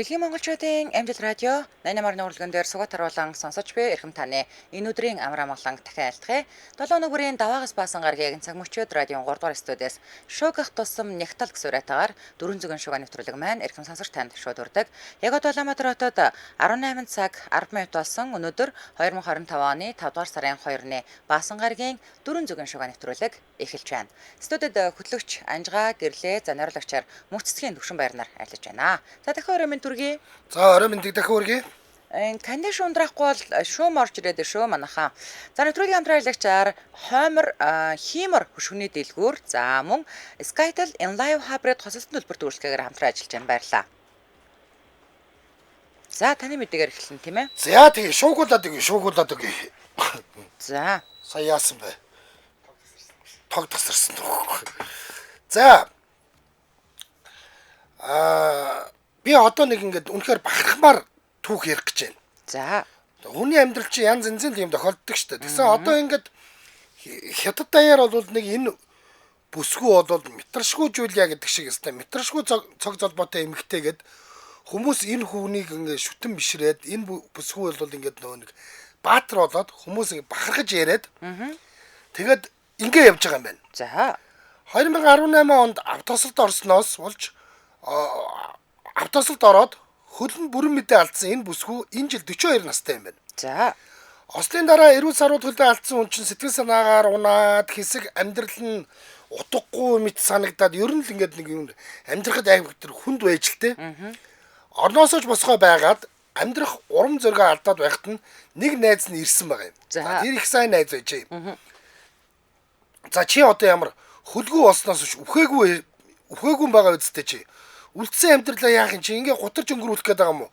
Дэлхийн монголчуудын амжилт радио 88 урлагэн дээр сугат харуулan сонсож буй эрхэм таны энэ өдрийн амар амгалан дахин айлтгая. 7 өнөг бүрийн даваагаас баасан гарагийн цаг мөчид радион 3 дугаар студиэс шүүгэх тусам нягтал гэсэн уриатаагаар дөрвөн зүгэн шуга нэвтрүүлэг маань эрхэм сонсогч танд шууд урдаг. Яг одоо Улаанбаатар хотод 18 цаг 10 минут болсон. Өнөөдөр 2025 оны 5 дугаар сарын 2-ны баасан гарагийн дөрвөн зүгэн шуга нэвтрүүлэг эхэлж байна. Студид хөтлөгч Анжгаа гэрлээ за найруулагчаар мөрцөцгийн төвшин байрнаар ажиллаж байна. За дахин орой минь төргий. За орой мэндийг дахин хүргэе. Энэ кондишн ундрахгүй бол шүүм орж ирээд шүү манайхаа. За нэвтрүүлгийн хамтран ажиллагчаар хоймор хиймор хөшгөний дэлгүүр за мөн Skytel Enlive Hybrid хосолтон төлбөрт үйлчлэгээр хамтран ажиллаж байна. Баярлалаа. За таны мэдээгээр эхэлнэ тийм ээ. За тэгээ шуугуулад өгье, шуугуулад өгье. За. Сая яасан бэ? Тог тасарсан дөө. За. Би одоо нэг ингээд үнэхээр бахархмаар түүх ярих гэж байна. За. Хүний амьдрал чинь янз янзын тийм тохиолддог шүү дээ. Тэгсэн одоо ингээд хятад даяар бол нэг энэ бүсгүй бол метршгүй Жулия гэдэг шиг өстэй метршгүй цог золбоотой эмэгтэй гэд хүмүүс энэ хүүнийг ингээд шүтэн бишрээд энэ бүсгүй бол ингээд нөгөө нэг баатар болоод хүмүүс ингээд бахархаж яриад тэгээд ингээ явж байгаа юм байна. За. 2018 онд автосолд орсноос болж автосолд ороод хөлн бүрэн мэдээ алдсан энэ бүсгүй энэ жил 42 настай юм байна. За. Ослын дараа эрүүл саруул хөлөө алдсан хүн чинь сэтгэл санаагаар унаад хэсэг амьдрал нь утгагүй мэт санагдаад ер нь л ингээд нэг юм амьдрахад аймаг төр хүнд байж л тээ. Орноосоо ч босгоо байгаад амьдрах урам зоригоо алдаад байхад нь нэг найз нь ирсэн байгаа юм. За. Тэр их сайн найз байжээ. За чи одоо ямар хөлгүү болсноос биш үхээгүй байгаа үсттэй чи. Үлдсэн амьдралаа яах юм чи ингээ гутарч өнгөрүүлэх гээд байгаа юм уу?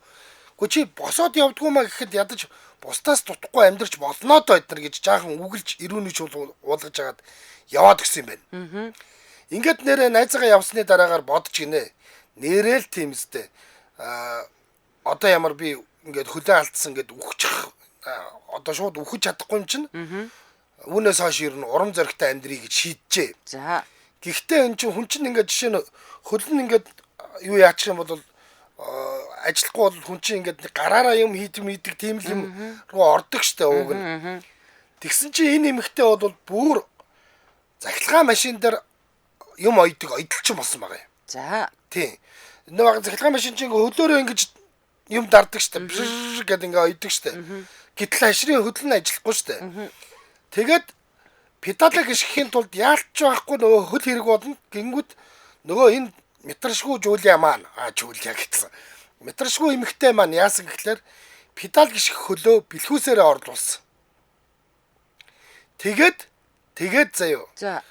Гэхдээ чи босоод явдггүй маа гэхэд ядаж бусдаас дутхгүй амьдрч болно доо эднэр гэж жаахан үгэлж ирүүний чул уулгаж хагаад яваад гисэн юм байна. Ингээд нэрээ найзаагаа явсны дараагаар бодож гинэ. Нэрээ л тийм үстэй. Одоо ямар би ингээд хөлөө алдсан гэд үхчих одоо шууд үхэж чадахгүй юм чинь. Үүнээс хойш ер нь урам зоригтой амьдрий гэж шийджээ. За. Гэхдээ эн чинь хүн чинь ингээд жишээ нь хөл нь ингээд юу яачих юм бол ажиллахгүй бол хүн чинь ингээд гараараа юм хийдэг мэддэг тийм л юм руу ордог штэ ууг нь. Тэгсэн чинь энэ эмэгтэй бол бүр захилгаан машин дээр юм ойдог ойдолчин болсон байгаа юм. За. Тийм. Нөгөө захилгаан машин чинь ингээ хөлөөрөө ингэж юм дардаг штэ. Бжж гэдэг ингээ ойдог штэ. Гэтэл хашрын хөл нь ажиллахгүй штэ. Тэгээд педалыг гიშгэхийн тулд яалч байхгүй нөгөө хөл хэрэг болно. Гингүүд нөгөө энэ метршгүй Жулия маань Жулия гэсэн. Метршгүй эмэгтэй маань яасан гэхлээр педал гიშгэх хөлөө бэлхүүсээрээ орлуулсан. Тэгээд заяо. За.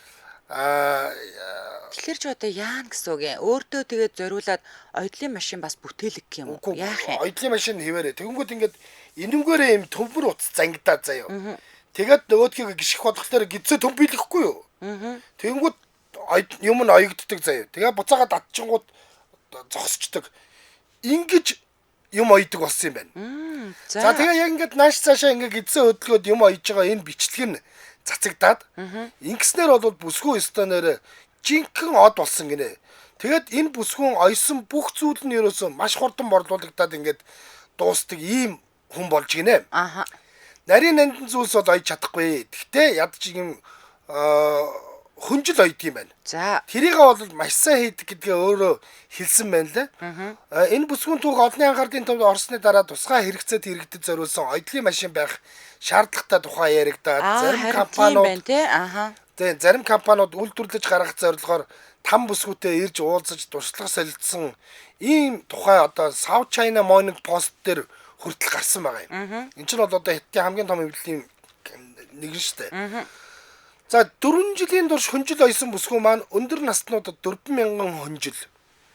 Тэгэхээр ч одоо яана гэсэн үг юм. Өөртөө тэгээд зориулаад ойдлын машин бас бүтээлэг гэх юм уу? Яах юм? Ойдлын машин хэвээрээ. Тэгэнгүүт ингээд энэнгээрээ юм төмөр утас зангидаа заяо. Тэгээд нөгөөдхийг гიშгэх болохоор гидсээ төм биелэхгүй юу? Тэгэнгүүт юм нь оёгддаг заяа. Тэгээ буцаага татчингууд зогсчдөг. Ингиж юм ойдог болсон юм байна. За тэгээ яг ингээд нааш цаашаа ингээд гидсээ хөдөлгөөд юм ойж байгаа энэ бичлэг нь цацагдаад ингэснээр бол бүсгүй ёстой нэр жинхэнэ од болсон гинэ. Тэгээд энэ бүсгүн ойсон бүх зүйл нь ерөөсөө маш хурдан борлуулагдаад ингээд дуустдаг ийм хүн болж гинэ. Аха. Нарийн нандин зүйлс бол ойж чадахгүй. Гэхдээ ядч юм хөнжил ойд юм байна. За. Тэрийг бол маш сайн хийдэг гэдгээ өөрөө хэлсэн байна лээ. Энэ бүсгүн түүх олонний анхаарлын төвд орсны дараа тусгай хэрэгцээд иргэдэд зориулсан ойдлын машин байх шаардлагатай тухай яригадаад зарим компаниуд тийм зарим компаниуд үйлдвэрлэж гаргах зорилгоор там бүсгүйтэй ирж уулзаж туршлага солилцсон ийм тухай одоо South China Morning Post дээр хүртэл гарсан байгаа юм. Энэ чинь бол одоо хятадын хамгийн том эвлэлийн нэг нь шүү дээ. За 4 жилийн турш хөнжил ойсон бүсгүй маань өндөр наснуудад 4000 хөнжил.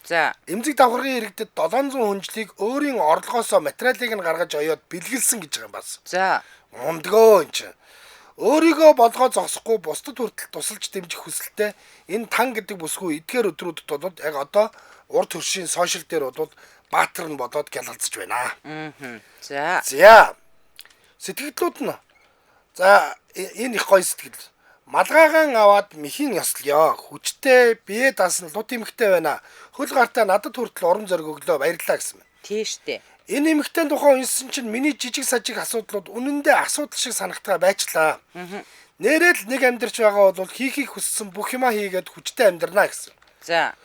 За. Эмзэг давхаргын иргэдэд 700 хөнжлийг өөрийн орлогоосоо материалыг нь гаргаж оёод бэлгэлсэн гэж байгаа юм бас. За. Мундгөө энэ чинь. Өөрийгөө болгоо зогсохгүй бусдад хүртэл тусалж дэмжих хүсэлтэй энэ тан гэдэг бүсгүй эдгээр өдрүүдэд бол яг одоо урд хөршийн сошиал дээр бол баатар нь болоод гялалзаж байна. За. За. Сэтгэлдлүүд нь. За энэ их гоё сэтгэл. Малгайгаан аваад мэхийн ёслоё. Хүчтэй бие даасан лут эмхтэй байна. Хөл гартаа надад хүртэл урам зориг өглөө баярлалаа гэсэн байна. Тийш дээ. Энэ эмэгтэй тухай уншсан чинь миний жижиг сажиг асуудлууд үнэндээ асуудал шиг санагтгаа байчлаа. Нээрээ л нэг амьдарч байгаа бол хийхийг хүссэн бүх юмаа хийгээд хүчтэй амьдарна гэсэн. За.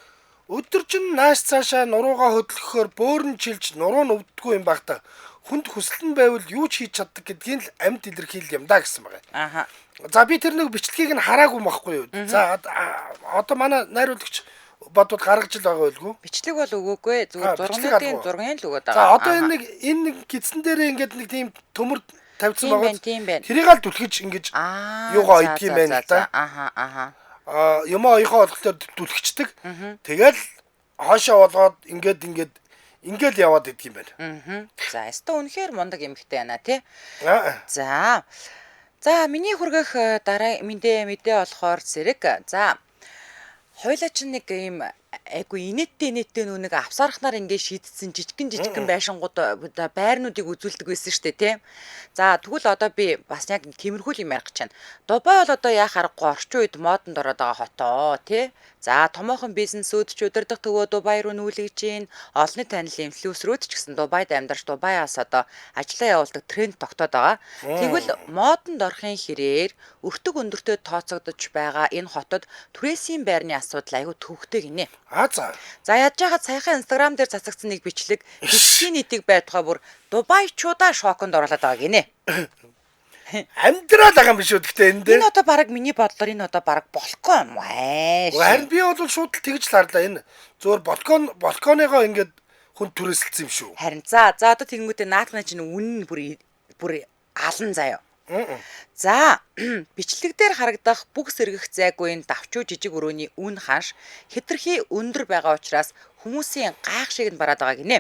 Өдөржин нааш цаашаа нуруугаа хөдлөхөөр бөөрн чилж нуруу нь өвддгүү юм байх та. Хүнд хүсэл нь байвал юу ч хийж чаддаг гэдгийг л амьд илэрхийлэл юм да гэсэн байгаа. Аха. За би тэр нэг бичлэгийг нь хараагүй байхгүй юу. За одоо манай найруулагч бодвол гаргаж л байгаа байлгүй. Бичлэг бол өгөөгүй. Зүгээр бичлэг зургуудын алгүй. зургийн л өгөөд байгаа. За одоо энэ нэг гидсэн дээрээ ингээд нэг тийм төмөр тавьсан Тийм байгаа. байна, тийм байна. Тэрийг л түлхэж ингэж юугаа за, ойдг юм за, байна за, л да. за. Аха, аха. Юмаа оёхоо болохоор түлхчихдэг. Тэгэл хоошоо болгоод ингээд ингээд ингээд яваад идэх юм байна. Мгм. За, өстө үнэхээр мундаг эмэгтэй байна тий. Аа. За. За, миний хүргэх дараа мэдээ болохоор зэрэг. За. Хоёлаа чинь нэг ийм айгу инээдтэй нүү нэг авсаархнаар ингээ шийдсэн жижигэн байшингууд байрнуудыг үзүүлдэг байсан шүү дээ тий. За тэгвэл одоо би бас яг тиймэрхүү юм ярих гэж байна. Дубай бол одоо яах аргагүй орчин үед модонд ороод байгаа хотоо тий. За томоохон бизнесүүд ч удирдах төвөө Дубай руу нүүлгэж гин. Олонний танил инфлюенсерүүд ч гэсэн Дубайд амьдарч Дубайаас одоо ажиллаа явуулдаг тренд тогтоод байгаа. Тэгвэл модонд орохын хэрээр өртөг өндөртөө тооцогдож байгаа энэ хотод түрээсийн байрны асуудал айгүй төвөгтэй гинэ. Аа за. За яаж яхад саяхан Instagram дээр цацагдсан нэг бичлэг дэлхийн нийтийг байтугай бүр Дубайчуудаа шоконд оруулаад байгаа гинэ. Амьдрал байгаа юм биш үү гэхдээ энэ дээр. Энэ одоо баг миний бодлоор энэ одоо баг болохгүй юм аа. Харин би бол шууд л тэгж л харлаа. Энэ зөөр балконыгоо ингээд хүн түрээсэлсэн юм шүү. Харин за одоо тэгэнгүүтээ наадхны чинь үнэн нь бүр алан заяа. За бичлэг дээр харагдах бүх сэргэх зайгүй энэ давчуу жижиг өрөөний үн ханш хэтэрхий өндөр байгаа учраас хүмүүсийн гайхшиг нь бараад байгаа гинэ.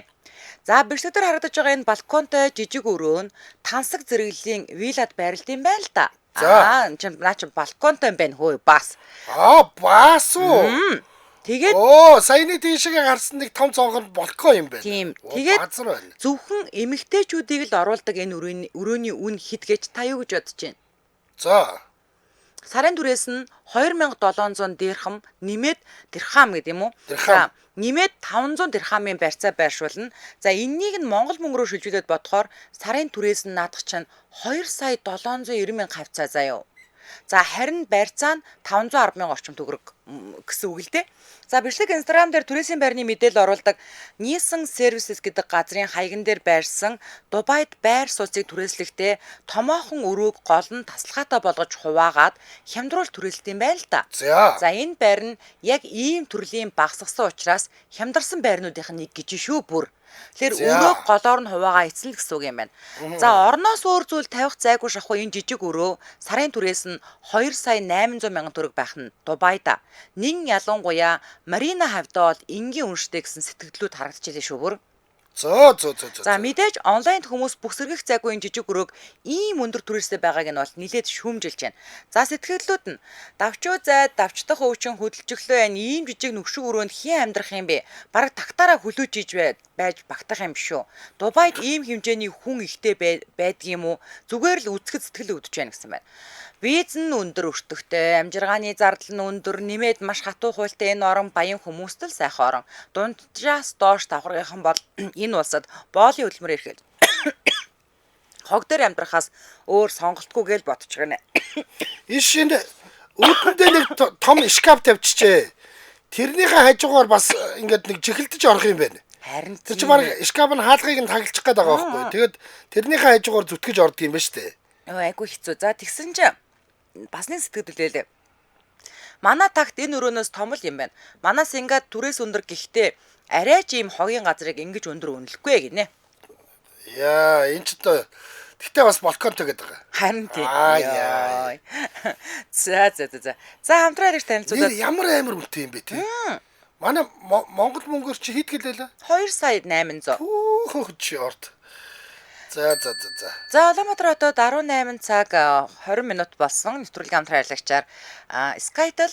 За бичлэг дээр харагдаж байгаа энэ балконтой жижиг өрөө нь тансаг зэрэглэлийн виллад байрлалт юм байна л да. За. Аа энэ чинь наа чинь балконтой юм байна хөөе бас. Аа бас уу. Тэгээд Оо, саяны тийшээ гарсан нэг том цонхор балкон юм байна. Тийм. Тэгээд базар байна. зөвхөн эмэгтэйчүүдийг л оруулдаг энэ өрөөний үн хэд гэж та юу гэж бодож байна? За. Сарын түрээс нь 2700 дирхам нэмээд дирхам гэдэг юм уу? Дирхам. За, нэмээд 500 дирхамын барьцаа байршуулна. За, энэнийг нь Монгол мөнгө рүү шилжүүлээд бодохоор сарын түрээс нь наадах чинь 2 сая 790 мянга хавцаа заяа. За, харин барьцаа нь 510 мянга орчим төгрөг гэсэн үг л дээ. За, бичлэг Instagram дээр түрээсийн байрны мэдээлэл оруулдаг Nissan Services гэдэг газрын хаяган дээр байрсан Дубайд байр сууцыг түрээслэхдээ томоохон өрөөг гол нь тасалгаатай болгож хуваагаад хямдруул түрээлт юм байна л да. За. За, энэ байр нь яг ийм төрлийн багасгасан учраас хямдарсан байрнуудынх нь нэг гэж шүү бүр. Тэгэхээр өрөөг голоор нь хуваагаа эцэн л гэсэн үг юм байна. За, орноос өөр зүйл тавих зайгүй шахуу энэ жижиг өрөө сарын түрээс нь 2 сая 800 мянган төгрөг байх нь Дубайда. Нин ялангуяа Марина хавьдаа бол энгийн үнэштэй гэсэн сэтгэлдлүүд харагдчихлээ шүү бүр. Зөө. За мэдээж онлайнд хүмүүс бүх сэргэх зайгүй энэ жижиг өрөөг ийм өндөр түрээстэй байгааг нь бол нилээд шүүмжилж байна. За сэтгэлдлүүд нь давчуу зайд давчдах өвчин хөдөлжиглөө байна. Ийм жижиг нөхшиг өрөөнд хэн амьдрах юм бэ? Бараг тагтаараа хүлээж иж байж багтах юм шүү. Дубайд ийм хэмжээний хүн ихтэй байдаг юм уу? Зүгээр л үзэхэд сэтгэл өвдөж байна гэсэн байна. Виз нь өндөр өртөгтэй, амжиргааны зардал нь өндөр, нэмээд маш хатуу хуультай энэ орон баян хүмүүст л сайхан орон. Дунджаас доош давхаргынхан бол энэ улсад боолын хөдөлмөр эрхэлж хог дээр амьдрахаас өөр сонголтгүй гээл бодчих гинэ. Иш энэ үүдэндээ нэг том шкаф тавьчихжээ. Тэрнийхээ хажуугаар бас ингээд нэг чихэлдэж орох юм байна. Харин Тэр чи баг шкаф нь хаалгыг нь тагалчих гээд байгаа байхгүй. Тэгээд тэрнийхээ хажуугаар зүтгэж ордог юм байна шүү дээ. Айгүй хэцүү. За тэгсэн чинь бас нэг сэтгэл үлээлээ. Манай тагт энэ өрөөнөөс том л юм байна. Манаас ингээд түрээс өндөр гэхдээ арай ч ийм хогийн газрыг ингэж өндөр үнэлэхгүй гинэ. Яа, энэ ч одоо тэгтээ бас балконтой гэдэг байгаа. Харин тийм. Аа, яа. За. За хамтран ирэх танилцуулаад Нэр ямар амар үнэтэй юм бэ те? Манай Монгол мөнгөөр чи хэд гэлээ лээ? 2 сая 800. Хүүхөө чи орд. За. За Улаанбаатар хотод 18 цаг 20 минут болсон. Нэвтрүүлгийн хамтран ажиллагчаар Skytel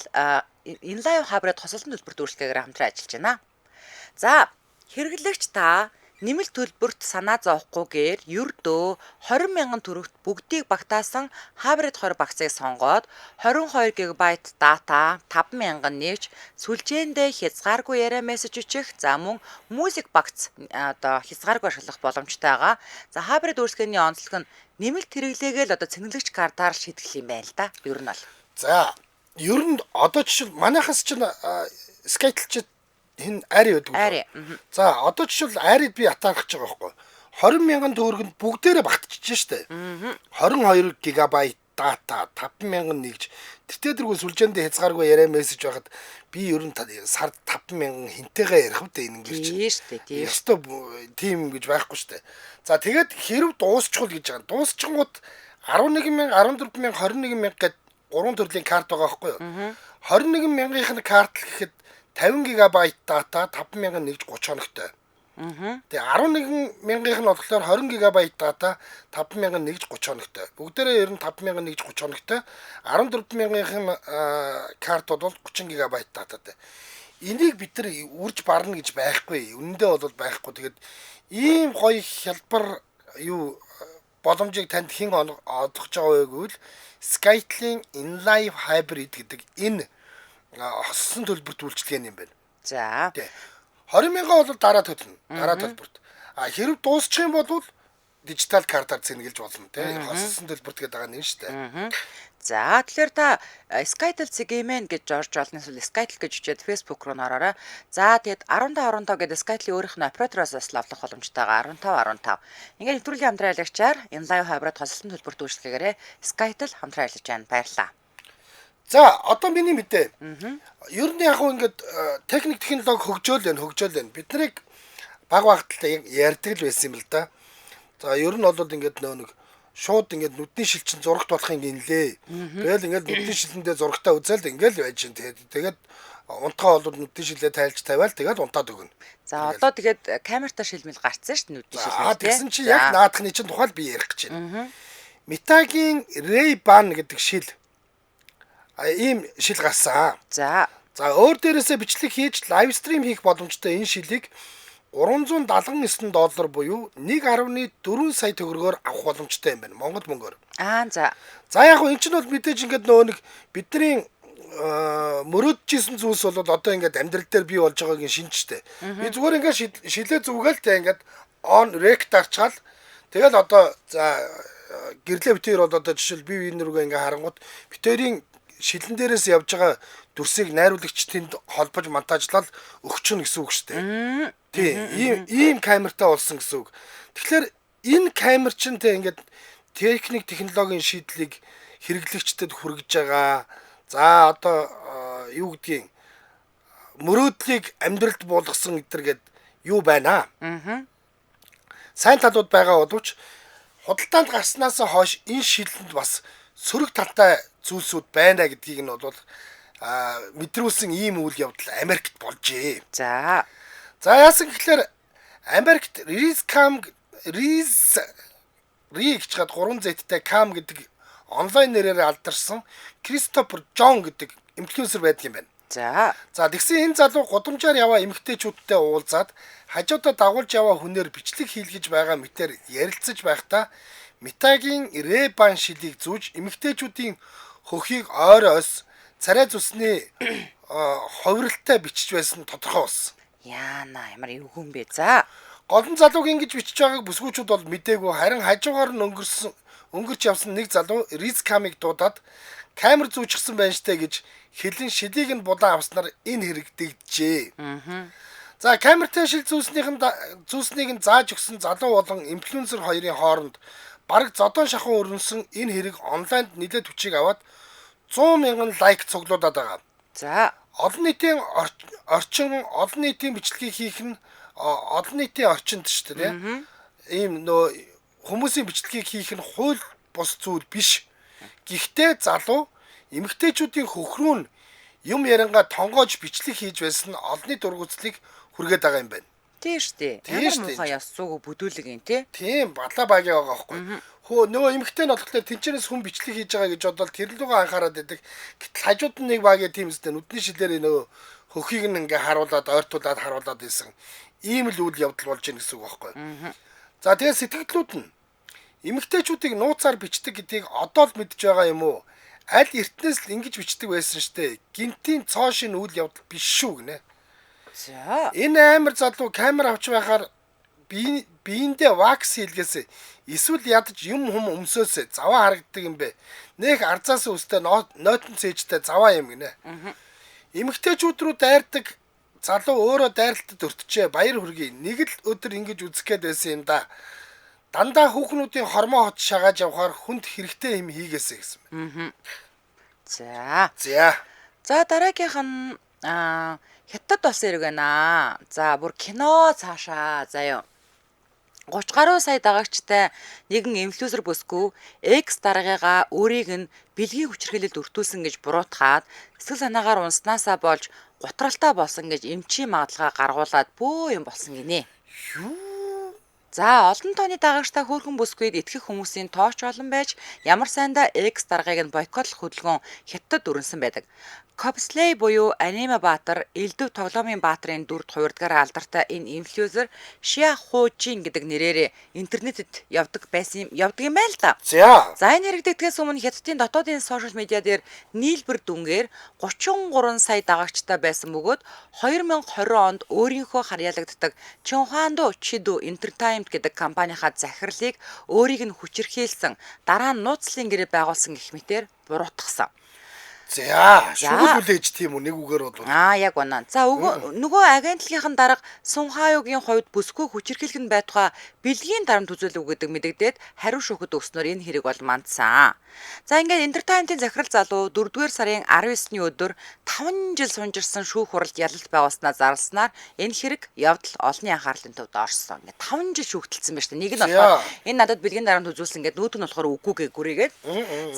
InLive Hybrid хосолтон төлбөр дүүрэлгээгээр хамтран ажиллаж байна. За хэрэглэгч та Нэмэлт төлбөрт санаа зовхгүйгээр ердөө 20 мянган төгрөгт бүгдийг багтаасан Hybrid 20 багцыг сонгоод 22 ГБ дата 5000 нээвч сүлжээндээ хязгааргүй яриа мессеж бичих, за мөн музик багц одоо хязгааргүй ашиглах боломжтой байгаа. За Hybrid үйлчилгээний онцлог нь нэмэлт хэрэглээгээ л одоо цэнэглэгч картаар шийтгэх юм байна л да. Ер нь бол. За ер нь одоо жишээл манайхаас чинь Skytel чи энэ Ари байдаг. Ари. За одоо жишээл Арид би атаархаж байгаа байхгүй. 20 мянган төгрөгөнд бүгдээрээ багтчихж штэ. 22 гигабайт дата 5000 нэгж тэртээ тэргүй сүлжээндээ хязгааргүй яриа мессеж байхад би ер нь сард 5000 хинтэйгээ ярих үү энэ ингэж. Тийм штэ тийм. Ёстой тийм гэж байхгүй штэ. За тэгээд хэрв дуусчихвал гэж байгаа. Дуусчихгууд 11 мянга, 14 мянга, 21 мянга гэд гурван төрлийн карт байгаа байхгүй юу? 21 мянгийнх нь карт л гэхэд 50 гигабайт дата 5000 нэгж 30 хоногтой. Тэгээ 11 мянгийнх нь болохоор 20 гигабайт дата 5000 нэгж 30 хоногтой. Бүгдээрээ ер нь 5000 нэгж 30 хоногтой. 14 мянгийнх нь карт бол 30 гигабайт дататай. Энийг бид нар үрж барна гэж байхгүй. Үнэндээ бол байхгүй. Тэгээд ийм гоё хялбар юу боломжийг танд хэн олгож байгаа вэ гэвэл Skytel-ийн InLive Hybrid гэдэг энэ хоссон төлбөрт үйлчилгээ юм байна. За. 20 мянган бол дараа төлнө. Дараа төлбөрт. А хэрв дуусчих юм бол дижитал картаар цэнгэлж болно те. Хоссон төлбөрт гэдэг байгаа нь шүү дээ. За тэгэхээр та Skytel CGMN гэж орж олно эсвэл Skytel гэж бичээд Facebook руу нороорой. За тэгээд 15 15 гэдэг Skytel-ийн өөрийнх нь оператороос бас лавлах боломжтойгоо 15 15. Ингээд нэвтрүүлгийн хамтран ажиллагчаар InLive Hybrid хосолтон төлбөрт үйлчилгээгээрээ Skytel хамтран ажиллаж байна. Баярлалаа. За одоо миний мэдээ. Ер нь яг хөө ингээд техник технологи хөгжөөл байна, хөгжөөл байна. Бид нарыг баг багталтай ярьдаг л байсан юм л да. За ер нь бол ингээд нөө нэг шууд ингээд нүдний шил чинь зурагт болох юм гинлээ. Тэгэл ингээд нүдний шилэндээ зурагтаа үзэл ингээд л байж чинь тэгээд унтгаа бол нүдний шилээ тайлж тавиал тэгээд унтаад өгнө. За одоо тэгээд камертай шилмэл гарцсан шүү дээ нүдний шилмэл. Аа тэгсэн чи яг наадхны чинь тухай би ярих гэж байна. Meta-гийн Ray-Ban гэдэг шил ийм шил гарсан. За. За өөр дээрээсээ бичлэг хийж live stream хийх боломжтой энэ шилийг $379 буюу 1.4 сая төгрөгөөр авах боломжтой юм байна. Монгол мөнгөөр. Аа за. За яг хөө эн чинь бол мэдээж ингээд нөгөө нэг бидний мөрөөдөжсэн зүйлс бол одоо ингээд амьдрал дээр бий болж байгаагийн шинжтэй. Би зүгээр ингээд шилээ зүгээл тэ ингээд on rec дарчаал тэгэл одоо за гэрлээ битээр бол одоо жишээл би энэ рүүгээ ингээд харангууд битэрийн шилэн дээрээс явж байгаа дүрсийг найруулагч тэнд холбож монтажлал өгчнө гэсэн үг шүү дээ. Тийм ийм камертай болсон гэсэн үг. Тэгэхээр энэ камер чинь тэ ингээд техник технологийн шийдлийг хэрэглэгчдэд хүргэж байгаа. За одоо юу гэдгийг мөрөөдлийг амьдралд буулгасан гэдэргээд юу байна? Сайн талууд байгаа боловч худалдаанд гарснаас хойш энэ шилэнд бас сөрөг талтай зүйлсүүд байна гэдгийг нь бол мэдрүүлсэн ийм үйл явдал Америкт болжээ. За. За яасан гэхлээр Америкт Rizcam Riz Ri гэж гад 3 Z-тэй Cam гэдэг онлайн нэрээр алдарсан Кристофер Джон гэдэг инфлюенсер байдаг юм байна. За. За тэгсэн энэ залуу гудамжаар яваа эмэгтэйчүүдтэй уулзаад хажуудаа дагуулж яваа хүнээр бичлэг хийлгэж байгаа мэтээр ярилцаж байхдаа Meta-гийн Ray-Ban шилийг зүүж эмэгтэйчүүдийн хөхийг ойр ойс царай зүсний ховролтой бичиж байсан тодорхой болсон. Яана ямар эвгүй юм бэ. За. Голон залууг ингэж бичиж байгааг бүсгүүчүүд бол мдээгүй, харин хажуугаар нь өнгөрч явсан нэг залуу Rizcam-ыг дуудаад камер зүүчихсэн байна штэ гэж хэлэн шилийг нь булан авснаар энэ хэрэг дэгджээ. За камертай шил зүүснийг нь зааж өгсөн залуу болон инфлюенсер хоёрын хооронд бараг зодон шахуу өрнөсөн энэ хэрэг онлайнд нэлээд хүчийг аваад 100 мянган лайк цуглуулад байгаа. За. Олон нийтийн орчин, олон нийтийн бичлэгийг хийх нь олон нийтийн орчинд шүү дээ. Ийм нөө хүмүүсийн бичлэгийг хийх нь хууль бус зүйл биш. Гэхдээ залуу эмэгтэйчүүдийн хөхрүү нь юм яриангаа тонгоож бичлэг хийж байсан нь олонний дургуцлыг хүргээд байгаа юм байна. Тийм шүү дээ. Тийм Ямар шүү дээ. муухай яс зүгөө бүдүүлэг юм тий. Тийм балаа багийн байгаа байхгүй. Хөө нөгөө эмэгтэй нь болохоор тэнчэнээс хүн бичлэг хийж байгаа гэж бодоод тэр лугаа анхаарад байдаг. Гэтэл хажууд нь нэг багийн тийм үстэй нүдний шилээр нөгөө хөхийг нь ингээ харуулад ойртуулад харуулад байсан. Ийм л үйл явдал болж ийн гэсэн үг байхгүй. За тэгээ сэтгэлдлүүд нь эмэгтэйчүүдийг нууцаар бичдэг гэдгийг одоо л мэдж байгаа юм уу? Аль эртнээс л ингэж бичдэг байсан штэ. Гинтийн цоо шин үйл явдал биш шүү гинэ. За. Энэ амар залуу камер авч байхаар биендээ вакс хийлгээсэ эсвэл ядаж юм хүм өмсөөсэй заваа харагддаг юм бэ. Нэх арзаасан үстэй нойтон цээжтэй заваа юм гинэ. Эмэгтэйчүүд рүү дайрдаг залуу өөрөө дайралтад өртчээ, баяр хүргэе. Нэг л өдөр ингэж үзэх гээд байсан юм да. Дандаа хүүхнүүдийн хормоо хот шагааж явхаар хүнд хэрэгтэй юм хийгээсэй гэсэн байна. За. За. За дараагийнх нь хятад болсон хэрэг байна. За бүр кино цаашаа заяа. 30 гаруй сая дагагчтай нэгэн инфлюенсер бүсгүй X даргыгаа өөрийг нь бэлгийн хүчирхийлэлд өртүүлсэн гэж буруутгаад сэтгэл санаагаар унснаасаа болж гутралтай болсон гэж эмчийн магадлалгаа гаргуулад бөө юм болсон гинэ. Юу? За олон тооны дагагчтай хөөрхөн бүсгүйд итгэх хүмүүсийн тооч олон байж ямар сайндаа X даргаыг нь бойкотлох хөдөлгөөн хятадд өрнөсөн байдаг. Cosplay буюу аниме баатар, элдв тоглоомын баатрын дүрд хувирдгаараа алдартай энэ инфлюенсер Шиа Хужин гэдэг нэрээр интернетэд явдаг байсан юм явдаг юм байна л да. За. За энэ хэрэгдэгдгээс өмнө хятадын дотоодын сошиал медиа дээр нийлбэр дүнгээр 33 сая дагагчтай байсан бөгөөд 2020 онд өөрийнхөө харьяалагддаг Чунхуандо Чиду Entertainment гэдэг компанийнхаа захирлыг өөрийг нь хүчирхийлсэн, дараа нь нууцлалын гэрээ байгуулсан гэх мэтээр буруутгасан. За, шүгэл хүлээж тийм үү нэг үгээр бол. Яг үнэ. За нөгөө агентлагийн дарга Сунхаюгийн хувьд бүсгүй хүчирхийлэх нь байтугай бэлгийн дарамт үзүүлв гэдэг мэдэгдээд хариу шүүхэд өгснөөр энэ хэрэг бол мандсан. За ингээд Entertainment-ийн захирал залуу 4-р сарын 19-ний өдөр 5 жил сунжирсан шүүх хуралд ялалт байгуулснаа зарласнаар энэ хэрэг явдал олонний анхаарлын төвд орсон. Ингээд 5 жил шүүгдэлсэн байна шүү дээ. Нэг нь болохоор энэ надад бэлгийн дарамт үзүүлсэн гэдэг нүүт нь болохоор үгүй гэ гүрийгээд.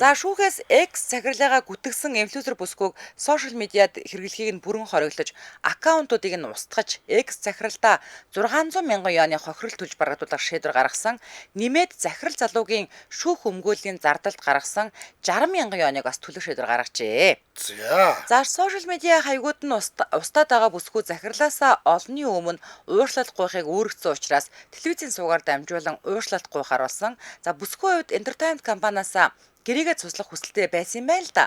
За шүүхээс X захирлыгаа гүтгсэн инфлюенсер бүсгүйг сошиал медиад хэрэглэхийг нь бүрэн хориглож, аккаунтуудыг нь устгаж, X захиралдаа 600 мянган юаны хохирол төлж баргадуулах шийдвэр гаргасан. Нэмээд захирал залуугийн шүүх өмгөөллийн зардалд гаргасан 60 мянган юаныг бас төлөх шийдвэр гаргажээ. За. За сошиал медиа хаягууд нь устдаад байгаа бүсгүй захирлаасаа олонний өмнө уучлалт гуйхыг үүрэгдсэн учраас телевизийн суугаар дамжуулан уучлалт гуйхаар болсон. За бүсгүй хувьд Entertainment компаниасаа гэрээгээ цуслах хүсэлтэй байсан юм байна л да.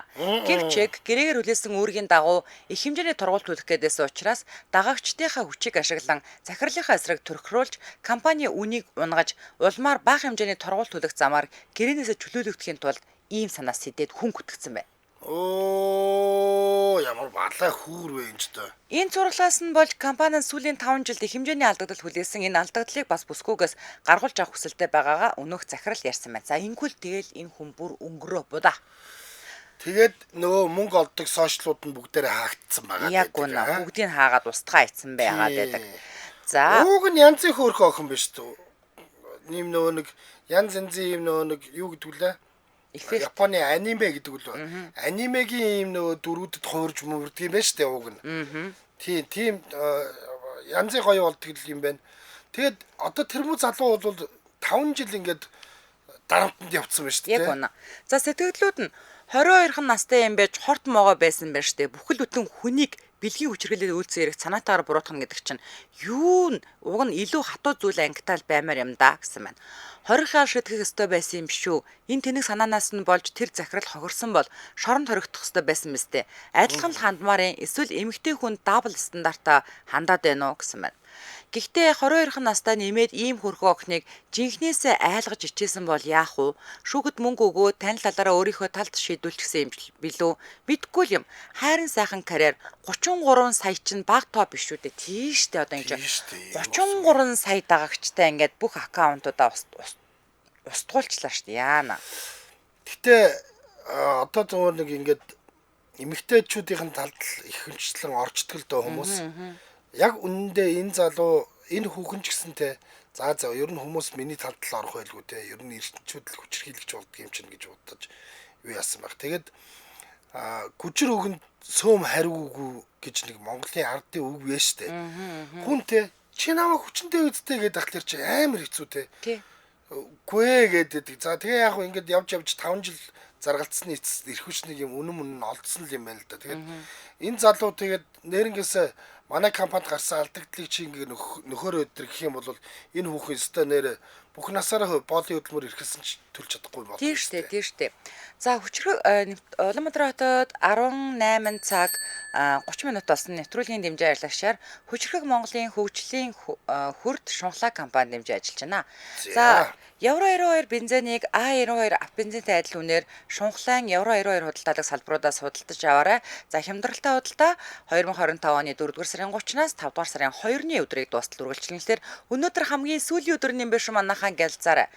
Гэвч гэрээгээр хүлээсэн үүргийн дагуу их хэмжээний торгууль төлөх гэдээсэн учраас дагагчдынхаа хүчийг ашиглан захирлынхаа эсрэг төрхрүүлж компани үнийг унгаж улмаар бага хэмжээний торгууль төлөх замаар гэрээнээсээ чөлөөлөгдөхийн тулд ийм санаа сэдээд хүн гүтгцэн байна. Оо ямар балай хүүр вэ энэ ч тоо. Энэ цурлаас нь болж компани нь сүүлийн 5 жилд их хэмжээний алдагдал хүлээсэн энэ алдагдлыг бас бүсгүйгээс гаргуулж авах хүсэлтэй байгаагаа өнөөх захирал ярьсан байна. За ингэвэл тэгэл энэ хүн бүр өнгөрөө будаа. Тэгээд нөгөө мөнгө олдог сошиалууд нь бүгдээрээ хаагдсан байгаа Яг үнэ бүгдийг хаагаад устгаа ицсэн байгаад байдаг. За Ууг нь янзын хөөрхөн охин биш үү? Нэм нөгөө нэг янз янзын юм нөгөө нэг юу гэдэг вүлээ? Эффект. Японы аниме гэдэг үл. Анимегийн ийм нөгөө дөрүүдэд хуурж мөрдөг юм байна шүү дээ ууг нь. Тийм тийм янзын гоё болдог юм байна. Тэгээд одоо тэр мүү залуу бол 5 жил ингээд дарамтанд явцсан байна шүү дээ. Яг үнэ. За сэтгэлдлүүд нь 22 настай юм байж хорт могоо байсан байна шүү дээ. Бүхэл бүтэн хүнийг бэлгийн хүчирхийлэл үйлцэн эрэг санаатаагаар буруутгах гэдэг чинь юу н уг нь илүү хатуу зүйл ангитал баймаар юм да гэсэн байна. 20 хаа шийтгэх ёстой байсан юм шүү. Энэ тэнэг санаанаас нь болж тэр захирал хохирсон бол шоронд хоригдох ёстой байсан мэт. Адилхан л хандмаар эсвэл эмэгтэй хүн дабл стандартаа хандаад байна уу гэсэн байна. Гэхдээ 22 настай нэмээд ийм хөрхөө охиныг жинхнээсээ айлгаж ичээсэн бол яах вэ? Шүүхэд мөнгө өгөө танил талаараа өөрийнхөө талд шийдүүлчихсэн юм билүү? Мэдгүй л юм. Хайрын сайхан карьер 33 сая чинь бага тоо биш үү дээ. Тийш дээ одоо ингэ. 33 сая дагагчтай ингээд бүх аккаунтуудаа устгуулчлаа шүү дээ. Яана. Гэтэ одоо зөвхөн нэг ингээд эмэгтэйчүүдийн талд их хөнчлэн орчдөг л дөө хүмүүс. Яг үнэндээ энэ залуу энэ хүүхэн ч гэсэн те за ер нь хүмүүс миний талд л орох байлгүй те ер нь эрчүүд л хүчирхийлэгч болдго юм чинь гэж бодож юу яасан баг. Тэгээд гүжир өгөнд сөөм хариугүй гэж нэг Монголын ардын үг вэ штэ. Хүн те чи намайг хүчнтэй үсттэй гэдэг ахлаар чи амар хэцүү те. Үгүй ээ гэдэг. За тэгээ яг ингээд явж 5 жил Заргалцсны эцэст эрх хүч нэг юм үнэн мөн нь олдсон л юм байна л да. Тэгээд энэ залуу тэгээд нэрнгээсээ манай компанид гарсан алдагдлыг чи ингээ нөхөр өдр гэх юм бол энэ хүүхэн өстой нэр бүх насаараа боолын хөдөлмөр эрхэлсэн ч төлж чадахгүй болно. Тийм шүү дээ, тийм шүү дээ. За хүчрэх Улаанбаатар хотод 18 цаг 30 минут болсон нэвтрүүлгийн дэмжин ажиллагчаар хүчрэх Монголын хөгжлийн хүрд шунхлаа компани дэмжин ажиллаж байна. За Евро 92 бензинийг А92 ав бензинтэй адил үнээр шунхлаан Евро 92 худалдаалах салбаруудаас худалдаж аваарай. За хямдралтай худалдаа 2025 оны 4-р сарын 30-наас 5-р сарын 2-ны өдрийг дуустал үргэлжлэнэлээр өнөөдөр хамгийн сүүлийн өдөр юм биш манайхаа гялзаарай.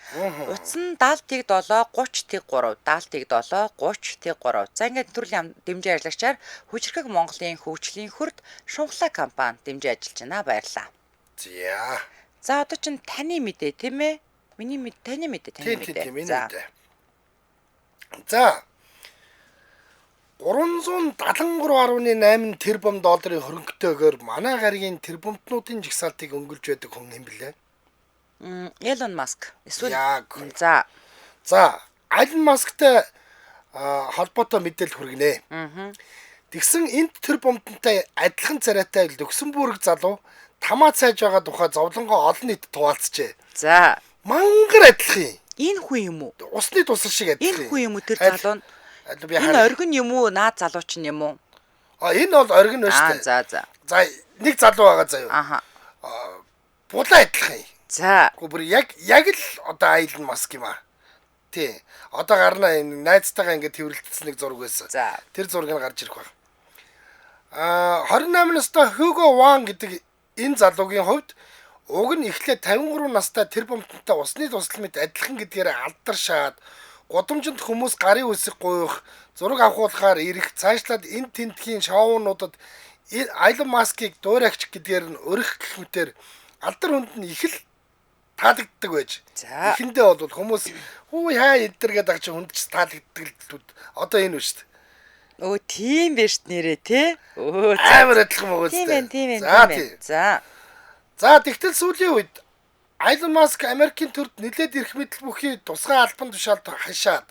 Утас нь 70 тэг 7 30 тэг 3 70 тэг 7 30 тэг 3. За ингээд төрлийн дэмжин ажиллагчаар хүчрхэг Монголын хөгжлийн хүрд шунхлаа компани дэмжин ажиллаж байна. Баярлалаа. За. За одоо чинь таны мэдээ тийм ээ? Миний мэд таны мэдээ таны мэдээ. Тийм миний мэдээ. За 373.8 тэрбум долларын хөрөнгөтэйгээр манай гаригийн тэрбумтнуудын жагсаалтыг өнгөлж байдаг хүн юм блэ? Elon Musk. Эсвэл за. За, Elon Musk-тай холбоотой мэдээлэл хүргэнэ. Тэгсэн энд тэрбумтантай адилхан царайтай Люксембург залуу тамаа цайж байгаа тухай зовлонгоо олон нийт хуваалцжээ. За. Мангар адилхан юм. Энэ хүн юм уу? Усны тусал шиг адилхан. Энэ хүн юм уу тэр залуу нь? Энэ оргин юм уу? Наад залуу чинь юм уу? А энэ бол оргин байна шүү дээ. За за. За нэг залуу байгаа заяа. Аха. Булаа адилхан юм. За. Гэхдээ бүр яг л одоо Elon Musk юм аа. Тий. Одоо гарна энэ найзтайгаа ингээд тэрвэрлэлтсэн нэг зураг байсан. За. Тэр зураг нь гарч ирэх баг. А 28 настай Hugo Wang гэдэг энэ залуугийн хувьд уг нь эхлээд 53 настай тэрбумтантай усны тусал мэт адилхан гэдгээр алдаршаад гудамжинд хүмүүс гарын үсэг гуйх, зураг авахуулахаар ирэх, цаашлаад энэ тентхийн шоунуудад Elon Musk-ыг дуурайгч гэдгээр нь өрөх гэх мэтэр алдар хүнд нь их л таалагддаг байж. Эхэндээ бол хүмүүс хүү хаа эдэр гэдэг чинь хүнд ч таалагддаг л одоо энэ үү шүү дээ. Өө тийм биш нэрээ те. Өө амар адилхан байгаа зү. Тийм ээ, тийм ээ. За. За тэгтэл сүүлийн үед Elon Musk Америкийн төрд нэлээд эрх мэдэл бүхий тусгай албан тушаалд хашаад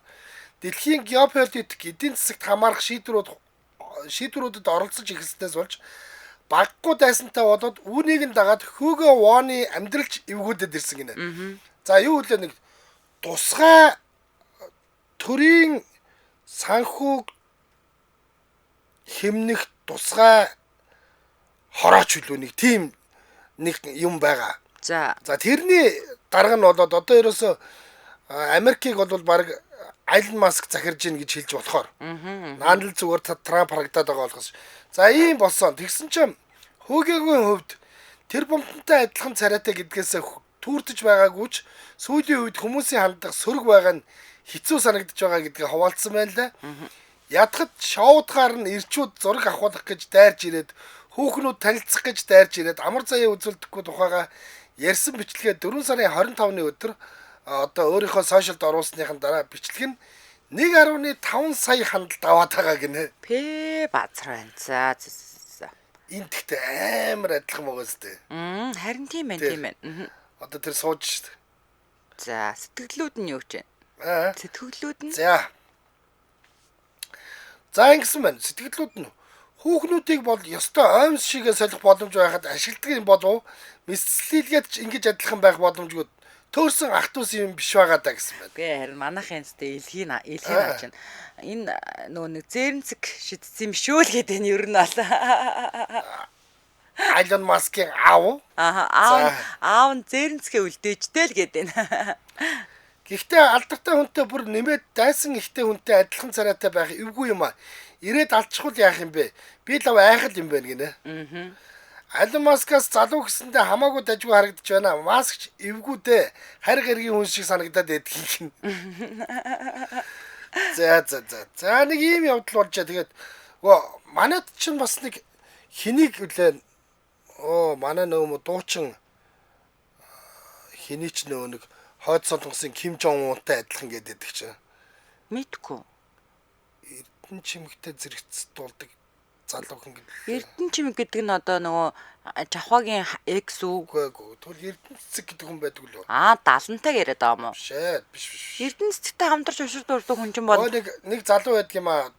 дэлхийн геополитик эдийн засагт хамаарах шийдвэрүүдэд оролцож эхэлснээс болж баггүй дайсантай болоод үүнийг нь дагаад Hugo Won-ы амьдралч эвгүүдэд ирсэн гинэ. За юу үлээ нэг тусгай төрийн санхүүг хэмнэх тусгай хорооч үлээ нэг тийм нэг юм байгаа. За. За тэрний дарга нь болоод одоо ерөөсөө Америкийг бол баг Elon Musk захирж гин гэж хэлж болохоор. Наан л зүгээр Трамп харагдаад байгаа болохоос. За ийм болсон. Тэгсэн чинь Хүүгээгийн хувьд тэрбумтантай адилхан царайтай гэдгээс түүртэж байгаагүй ч сүүлийн үед хүмүүсийн хандлага сөрөг байгаа нь хэцүү санагдаж байгаа гэдгээ хуваалцсан байна лээ. Ядахад шоудгаар нь ирчүүд зураг авахулах гэж дайрч ирээд хүүхнүүд танилцах гэж дайрч ирээд амар заяа үзүүлдэхгүй тухайга ярьсан бичлэгээ 4 сарын 25-ны өдөр одоо өөрийнхөө сошиалд оруулсныхан дараа бичлэг нь 1.5 сая хандалт аваад байгаа гинэ. Пэ базар байна. За за. Энэ тэгтээ амар адилхан байгаа зү. Харин тийм байх, тийм байна. Одоо тэр сууж штт. За, сэтгэлдлүүд нь юу гэж байна? Сэтгэлдлүүд нь. За. За ингэсэн байна. Сэтгэлдлүүд нь хүүхнүүдийг бол ёстой оймс шигээ солих боломж байхад ашигладаг юм болов мэсцлэлгээд ч ингэж адилхан байх боломжгүй төөрсөн ах дүүс юм биш байгаа даа гэсэн байна. Гэ харин манайхын энэстэй илгийн наа чинь энэ нөгөө нэг зээрэнцэг шидсэн юм шүү л гэдэг нь ер нь бол Elon Musk-ийн аав. Аа аав нь зээрэнцгээ үлдээжтэй л гэдэг нь. Гэхдээ алдартай хүнтэй бүр нэмээд дайсан ихтэй хүнтэй адилхан царайтай байх эвгүй юм а. Ирээд алдчихвал яах юм бэ? Би лав айхал юм байна гинэ. Elon Musk-аас залуу гэсэндээ хамаагүй дажгүй харагдаж байна. Маск ч эвгүй дээ. Харь гэргийн хүн шиг санагдаад байдаг юм. За за за. За нэг ийм явдал болж тэгээд манайд чинь бас нэг хэнийг үлээ. Оо манай нөө дуучин хэний ч нөө нэг хойд солонгосын Ким Жон Унтай адилхан гэдэг чинь. Мэдгүй. Эрдэнэ чимэгтэй зэрэгцдүүлдэг Залуу хүн гэдэг. Эрдэнэ чимэг гэдэг нь одоо нөгөө Жавхагийн экс үү? Үгүй ээ. Тэгвэл Эрдэнэ цэцэг гэдэг хүн байдаг лөө. Аа, 70-тайг яриад байгаа юм уу? Биш ээ, биш биш. Эрдэнэ цэцэгтэй хамтарч ушир дурдаг хүн чинь бол нэг залуу байдаг юм аа,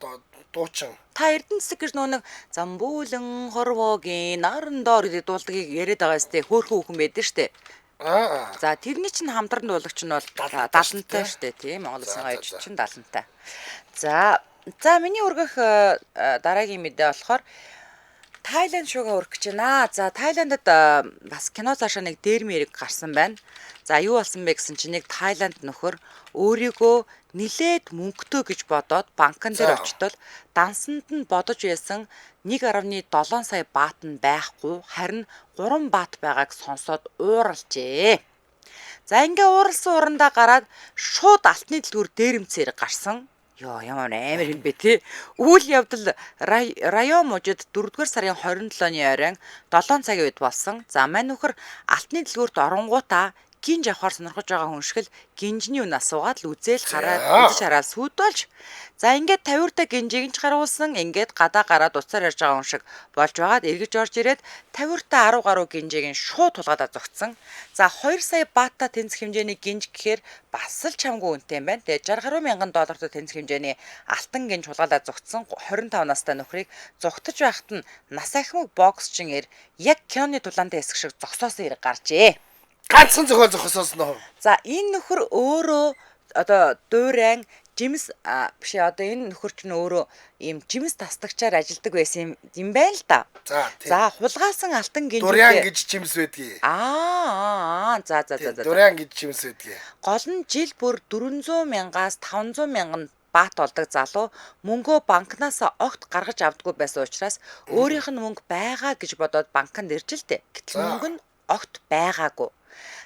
дуучин. Та Эрдэнэ цэцэг гэж нөгөө нэг замбуулан хорвоогийн наран доор гэдэг дуулдгийг яриад байгаа сте хөөхөн хүүхэн байдаг штэ. Аа. За тэрний чинь хамтран дуулагч нь бол 70-тай штэ тийм Монгол Улсын гоёч чинь 70-тай. За за миний өргөх дараагийн мэдээ болохоор Тайланд шуугаа өргөх гэж байна. За Тайландд бас кино цаашаа нэг дэрми хэрэг гарсан байна. За юу болсон бэ гэсэн чинь нэг Тайланд нөхөр өөрийгөө нилээд мөнгөтэй гэж бодоод банкн дээр очтол дансанд нь бодож байсан 1.7 сая бат нь байхгүй харин 3 бат байгааг сонсоод ууралжээ. За ингээ ууралсан урандаа гараад шууд алтны дэлгүүр дээрэмцээр гарсан. Йоо ямар амар юм бэ те. Үйл явдал район мужид 4-р сарын 27-ны оройн 7 цагийн үед болсон. За мань нөхөр алтны дэлгүүрт оронгуудаа гинж авахар сонирхож байгаа хүн шиг л гинжний үн асуугаад л үзэл хараад үзэж хараад сүдэлж. За ингээд 50-тай гинжийг нь ч гаруулсан. Ингээд гадаа гараад уцаар ярьж байгаа хүн шиг болж байгаад эргэж орж ирээд 50-тай 10 гаруй гинжийг нь шууд тулгаадаа зогтсон. За 2 сая баатта тэнцэх хэмжээний гинж гэхээр бас л чамгүй үнэтэй юм байна. Тэгээ 60 гаруй мянган доллартай тэнцэх хэмжээний алтан гинж хулгайлаад зогтсон 25 настай нөхрийг зугтаж байхад нь нас ахмаг боксчин эр яг киноны тулаантай хэсэг шиг зогсоосон хэрэг гарчээ. Ганцхан зохиол зохисоосон нөө. За энэ нөхөр өөрөө одоо дуурайн жимс биш одоо энэ нөхөр чинь өөрөө ийм жимс тасдагчаар ажилладаг байсан юм байна л да. За хулгайлсан алтан гинж Дуриан гэж жимс байдгийг. Аа за за за за. Дуриан гэж жимс байдгийг. Гол нь жил бүр 400 мянгаас 500 мянган бат болдог залуу мөнгөө банкнаас огт гаргаж авдаггүй байсан учраас өөрийнх нь мөнгө байгаа гэж бодоод банкнд ирж л дээ. Гэтэл мөнгө нь огт байгаагүй.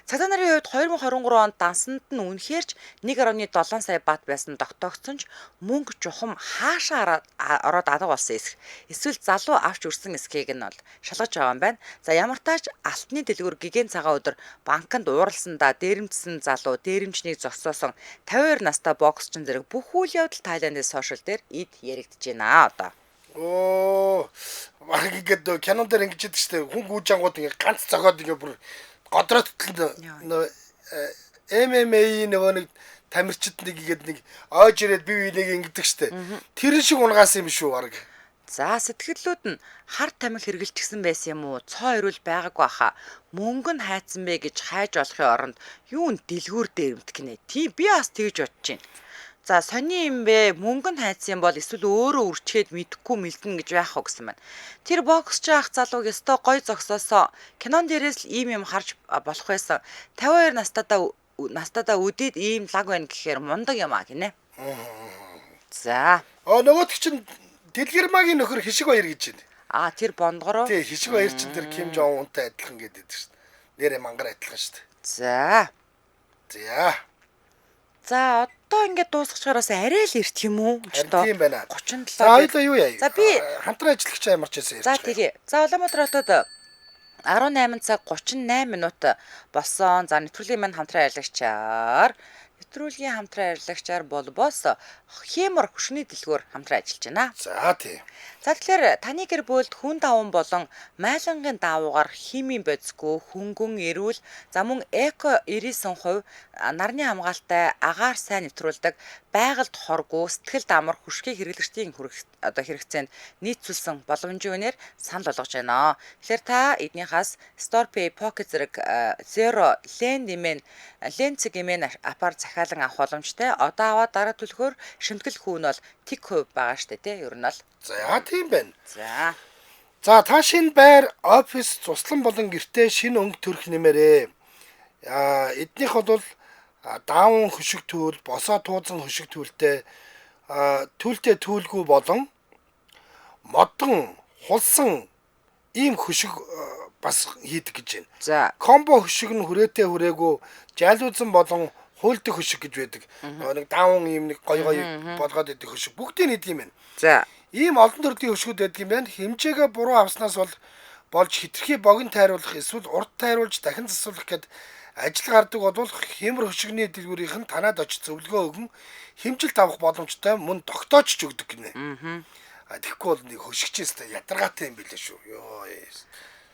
Цагдаа нарын хувьд 2023 онд дансанд нь үнэхээр ч 1.7 сая бат байсан тогтоогдсон ч мөнгө жухам хаашаа ороод алга болсон эсэх. Эсвэл залуу авч өрсөн эсхийг нь бол шалгаж байгаа юм байна. За ямар тач алтны дэлгүүр гигэн цагаан өдөр банкнд ууралсандаа дээрэмдсэн залуу дээрэмчнийг зогсоосон 52 настай боксчин зэрэг бүх үйл явдал Тайландын сошиал дээр эд яригдж байна одоо. Оо баг ингээд кинон дээр ингэж идэг штэ хүн гүйж ангууд ингээд ганц зохиод ингээд бүр годроттол нөө MMA нөгөө нэг тамирчид нэг ингээд нэг ойж ирээд бие биенийг ингэдэг штэ. Тэр шиг унгаас юм шүү баг. За сэтгэлдлүүд нь хар тамхи хэргэлжчихсэн байсан юм уу? Цоо ирүүл байгаагүй хаа. Мөнгө нь хайцсан бэ гэж хайж олохын оронд юу н дэлгүүр дээрэмдэх гинэ. Тийм би бас тэгж бодож байна. За сони юм бэ? Мөнгө нь хайцсан бол эсвэл өөрөө үрчгээд мэдхгүй мэлдэнэ гэж байх уу гэсэн байна. Тэр боксч ах залууг өстой гой зогсоосоо кинон дээрээс л ийм юм харж болох байсан. 52 настайдаа үдээд ийм лаг байна гэхээр мундаг юм а гинэ. За. Нөгөөх чинь Дэлгэрмагийн нөхөр Хишиг баяр гэж байна. А тэр бондгороо. Тий, Хишиг баяр чинь тэр Ким Жон Унтай адилхан гэдэг шүү дээ. Нэрээ мангар адилхан шүү дээ. За. За. За одоо ингээд дуусгачаараас арай л эрт юм уу? Тийм байна. 37. За хоёлаа юу яа? За би хамтран ажиллагч ямарч байсан ярьж. За тэгээ. За Улаанбаатар хотод 18 цаг 38 минут болсон. За нэвтрүүлгийн маань хамтран ажиллагчаар нэвтрүүлгийн хамтран ажиллагчаар болбоос хэмор хөшний дэлгүүр хамтран ажиллаж байна. За тий. За тэгэхээр таны гэр бүлд хүн даван болон майлангийн даавуугаар химийн бодисгүй хөнгөн эрүүл за мөн эко 99% нарны хамгаалтай агаар сайн нэвтрүүлдэг байгальд хоргүй сэтгэлд амар хөшгийг хэрэглэгчдийн одоо хэрэгцээнд нийцүүлсэн боломжийн үнээр санал болгож байна. Тэгэхээр та эднийхээс StorePay, Pocket зэрэг Zero, Lend имэн, Lend-цэг имэн апаар захиалан авах боломжтой. Одоо аваад дараа төлөхөөр шимтгэл хүүн бол тэг хувь байгаа штэ тий ер нь бол. За тийм байна. За. За та шинэ байр, офис, цуслан болон гэртээ шинэ өнгө төрх нэмээрээ. Аа эднийх бол даавн хөшиг түүл, босоо туузан хөшиг түүлтэй, түүлтэй түүлгүй болон модон, хулсан ийм хөшиг бас хийдэг гэж байна. За. Комбо хөшиг нь хүрээтэй хүрээгүй жайлуусан болон хуйлдаг хөшиг гэж байдаг. Нэг даавн ийм нэг гой гой болгоод идэг хөшиг. Бүгдийг нийт юм байна. За. Ийм олон төрлийн хөшгүүд байдаг юм байна. Хэмжээгээ буруу авснаас бол болж хитрхи богино тайруулах эсвэл урт тайруулж дахин засуулах гэд ажил гардаг бол хэмэр хөшигний дэлгүүрийнх нь танад очиж зөвлөгөө өгөн хэмжилт авах боломжтой мөн тогтоож ч өгдөг гинэ. А тэгэхгүй бол нэг хөшигч өстой ядаргаатай юм билээ шүү. Йоо.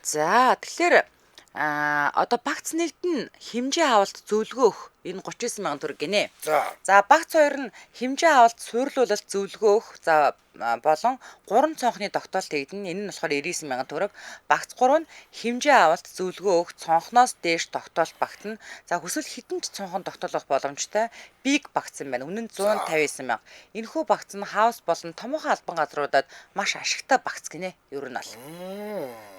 За тэгэхээр одоо багц нэгд нь хэмжээ авалт зөвлөгөө өгөх энэ 39 мянган төгрөг гинэ. За. За багц хоёр нь хэмжээ авалт суйрлуулалт зөвлөгөө өгөх за болон 3 цонхны тогтоолт хийгдэнэ. Энэ нь болохоор 99 мянган төгрөг. Багц 3 нь хэмжээ авалт зөвлөгөө өгөх цонхноос дээш тогтоолт багтана. За хүсвэл хэдэн ч цонхон тогтоолох боломжтой биг багц юм байна. Үнэн нь 159 мянга. Энэхүү багц нь хаус болон томоохон албан газруудад маш ашигтай багц гинэ. Ер нь бол.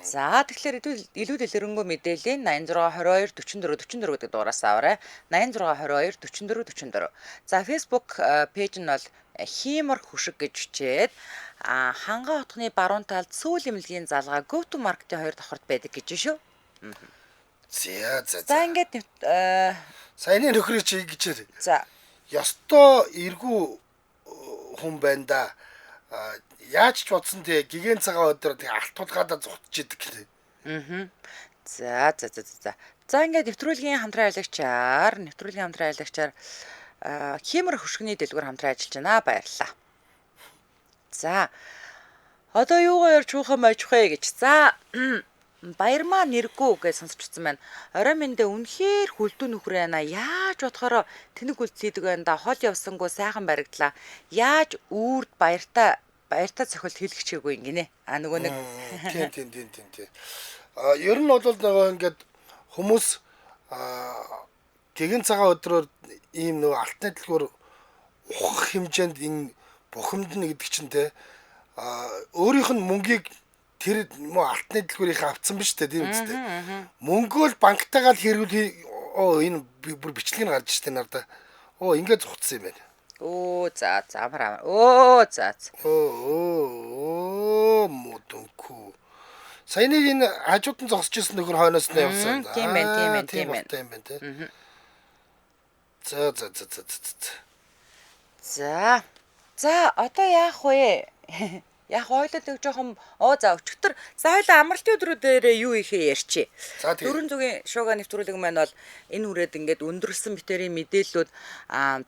За тэгэхээр илүү дэлгэрэнгүй мэдээллийн 86 22 44 44 гэдэг дугаараас аваарай. 86 22 44 44. За Facebook пэйж нь бол Хиймор хөшиг гэж бичээд Хангай хотхны баруун талд сүүл эмнэлгийн залгаа Go to Market-ийн хоёр давхарт байдаг гэж шүү. За за. За ингээд саяны нөхрийг чи ингэж. За. Ёстой эргүү хүн байна да. Яаж ч бодсон те гигэн цагаан өдөр тэг алт тулгаадаа зугтж идэг гинэ. Аа. За за за за. За ингээд нэвтрүүлгийн хамтран ажиллагчаар Хиймор хөшгөний дэлгүүр хамтран ажиллаж байна. Баярлалаа. За. Одоо юугаар ярьж хуухаа мажих вэ гэж. За Баярмаа нэргүү гэж сонсч утсан байна. Орой мэндэ үнэхээр хүлдүү нөхөр байна. Яаж бодохороо тэнэг үлдэл хийдэг байна да. Хол явсангүй сайхан баригдлаа. Яаж үүрд баяртай цохилт хэлэх чигээгүй юм гинэ. А нөгөө нэг тийм тийм тийм тийм тийм. А ер нь бол нөгөө ингээд хүмүүс гэгэн цагаан өдрөөр ийм нөгөө алтны дэлгүүр ухах хэмжээнд энэ бухимдна гэдэг чинь те өөрийнх нь мөнгийг тэр мө алтны дэлгүүрийнхээ авцсан биз дээ, тийм үстэй. Мөнгөө л банктайгаа л хэрэгүүл энэ бүр бичлэг нь гарч штэ нарда. Оо ингээд зугтсан юм байна. Өө за за амар амар. Өө за. Өө модонку. Саяны энэ хажууд нь зогсож исэн нөхөр хойноос нь явсан. Тийм байна, тийм байна, тийм байна. Тийм байна те. За за за за за. За. За одоо яах вэ? Яг ойлоод нэг жоохон за өчигдөр за хоёлаа амралтын өдрүүдээр юу ихээ ярьчих. Дөрвөн зүгийн шууга нэвтрүүлэг маань бол энэ хүрээд ингээд өндөрлсөн битэрийн мэдээллүүд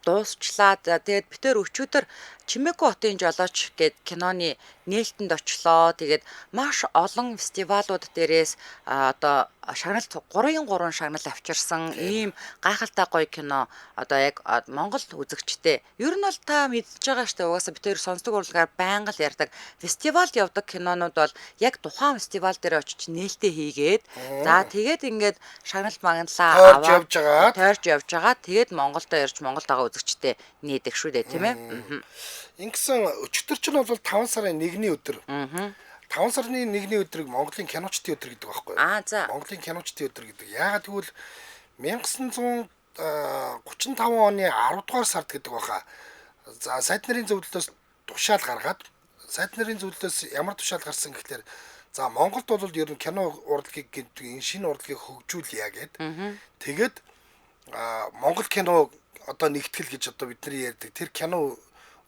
дуусчлаа. За тэгээд битэр өчигдөр Чимээгүү хотын жолооч гээд киноны нээлтэнд очлоо. Тэгээд маш олон фестивалууд дээрээс одоо шагнал 3-3 шагнал авчирсан ийм гайхалтай гоё кино одоо яг Монгол үзэгчтэй. Ер нь бол та мэдж байгаа штэ, угаасаа битэр сонсдог урлагаар байнга л ярьдаг. Фестивалд явдаг кинонууд бол яг тухайн фестивал дээр очиж нээлтээ хийгээд за тэгээд ингээд шагнал магналаа аваад тойрч явж байгаа. Тэгээд Монголдо ирж Монголд байгаа үзэгчтэй нээдэг шүү дээ, тийм ээ. Ингэсэн өчигдөр чинь бол 5 сарын 1-ний өдөр. 5 сарын 1-ний өдрийг Монголын киночдын өдөр гэдэг байхгүй юу? Монголын киночдын өдөр гэдэг. Яагаад гэвэл 1935 оны 10 дугаар сард гэдэг баха. За сайд нарын зөвлөлөөс тушаал гаргаад, сайд нарын зөвлөлөөс ямар тушаал гарсан гэхлээр за Монголд бол ер нь кино урлагийг гэдэг энэ шинэ урлагийг хөгжүүлье гэд. Тэгээд Монгол кино одоо нэгтгэл гэж одоо бидний ярьдаг тэр кино